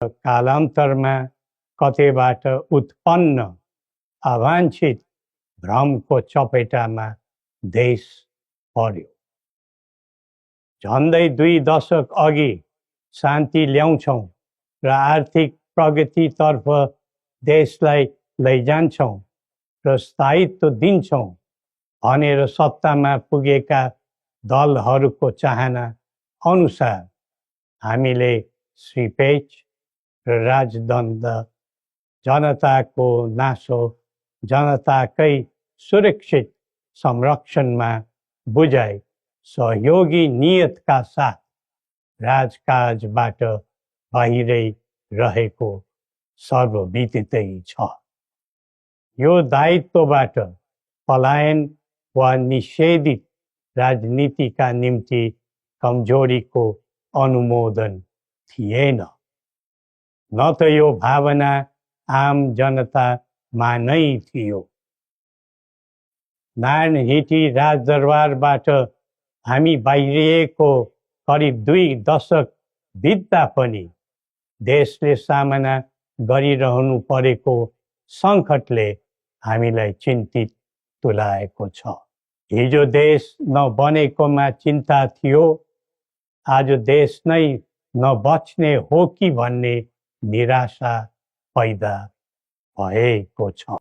कालान्तरमा कतैबाट उत्पन्न अवांछित भ्रमको चपेटामा देश पर्यो। झन्डै 2 दशक अघि शान्ति ल्याउँछौँ र आर्थिक प्रगतितर्फ देशलाई लैजान्छौँ र स्थायित्व दिन्छौँ भनेर सत्तामा पुगेका दलहरूको चाहना अनुसार हामीले श्री पेच र राजदण्ड, जनताको नासो, जनताकै सुरक्षित संरक्षणमा बुझाइ सहयोगी नियतका साथ राजकाजबाट बाहिरै रहेको सर्वविदितै छ। यो दायित्वबाट पलायन वा निषेधित राजनीतिका निम्ति कमजोरीको अनुमोदन थिएन, न त यो भावना आम जनतामा नै थियो। नारायण हिटी राजदरबारबाट हामी बाहिरिएको करिब 2 दशक बित्दा पनि देशले सामना गरिरहनु परेको सङ्कटले हामीलाई चिन्तित तुल्याएको छ। हिजो देश नबनेकोमा चिन्ता थियो, आज देश नै नबच्ने हो कि भन्ने निराशा पैदा भएको छ।